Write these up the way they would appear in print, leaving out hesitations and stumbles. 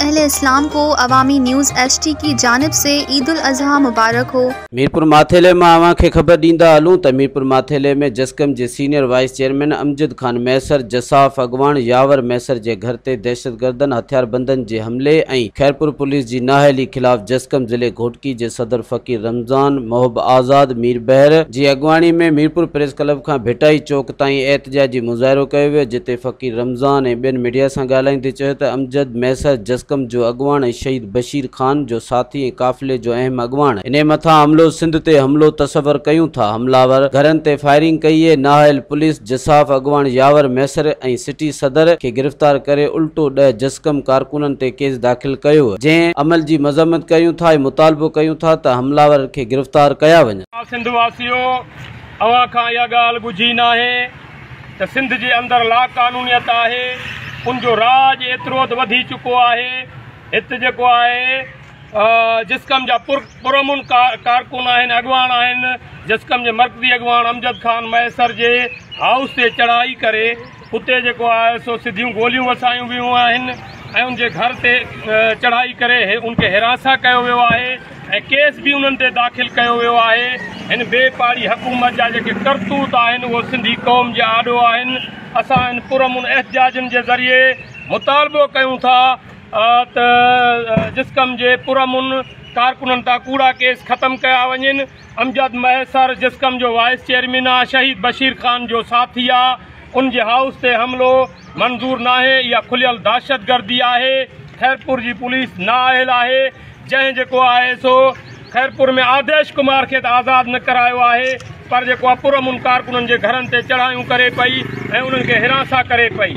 अहल इस्लाम को अवामी न्यूज़ एच की जानिब से ईद उल अज़हा मुबारक हो। मीरपुर माथेले मां अव्हां खे ख़बर ॾींदा हलूं त मीरपुर माथेले में जसकम जे senior vice chairman Amjad Khan Mahesar जसाफ अॻवान यावर महसर जे घर ते दहशतगर्दनि हथियारबंदनि जे हमले ऐं खैरपुर पुलिस जी नाअहली ख़िलाफ़ जसकम ज़िले घोटकी जे सदर फ़क़ीर रमज़ान मोहब आज़ाद मीर बहर जी अॻवाणी में मीरपुर प्रेस क्लब खां भिटाई चौक ताईं एहतजाजी मुज़ाहिरो कयो वियो, जिते फ़क़ीर रमज़ान ऐं ॿियनि मीडिया सां ॻाल्हाईंदे चयो त अमजद महसर जसकम जो अॻवान ऐं शहीद बशीर खान जो साथी ऐं काफ़िले जो अहम अॻवान, इन मथां हमलो सिंध ते हमलो तसवर कयूं था। हमलावर घरनि ते फायरिंग कई आहे। नाअहल पुलिस जसाफ अॻवान यावर महसर ऐं सिटी सदर खे गिरफ़्तार करे उल्टो 10 जसकम कारकुननि ते केस दाख़िल कयो, जंहिं अमल जी मज़म्मत कयूं था ऐं मुतालबो कयूं था त हमलावर खे गिरफ़्तार कया वञनि। सिंध वासियो, अव्हां खां इहा ॻाल्हि ॻुझी नाहे त सिंध जे अंदरि लाक़ानूनियत आहे, उनजो राज एतिरो त वधी चुको आहे। हिते जेको आहे जिस्कम जा पुरअमुन कारकुन आहिनि, अॻवान आहिनि। जिस्कम जे मर्कज़ी अॻवान अमजद खान महसर जे हाउस ते चढ़ाई करे उते जेको आहे सो सिधियूं गोलियूं वसायूं वियूं आहिनि ऐं उनजे घर ते चढ़ाई करे उनखे हिरासा कयो वियो आहे ऐं केस बि उन्हनि ते दाख़िल कयो वियो आहे। हिन बेपाड़ी हुकूमत जा जेके करतूत आहिनि उहो सिंधी क़ौम जे आॾो आहिनि। असां हिन पुरअमुन एहतजाजनि जे ज़रिए मुतालबो कयूं था त जिस्कम जे पुरअमुन कारकुननि तां कूड़ा केस ख़तमु कया वञनि। अमजद महसर जिस्कम जो वाइस चेयरमैन आहे, शहीद बशीर खान जो साथी आहे, उनजे हाउस ते हमलो मंज़ूर नाहे। इहा खुलियल दहशतगर्दी आहे। खैरपुर जी पुलिस नाअहल आहे, जंहिं जेको आहे सो खैरपुर में आदेश कुमार खे त आज़ाद न करायो आहे, पर जेको आहे पुरअमुन कारकुननि जे घरनि ते चढ़ायूं करे पई ऐं उन्हनि खे हिरासा करे पई।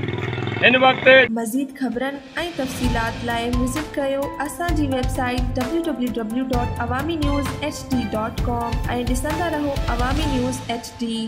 हिन वक़्तु मज़ीद ख़बरनि ऐं तफ़सीलात लाइ विज़िट कयो असांजी वेबसाइट www.awamiNewsHD.com ऐं ॾिसंदा रहो अवामी न्यूज़ HD।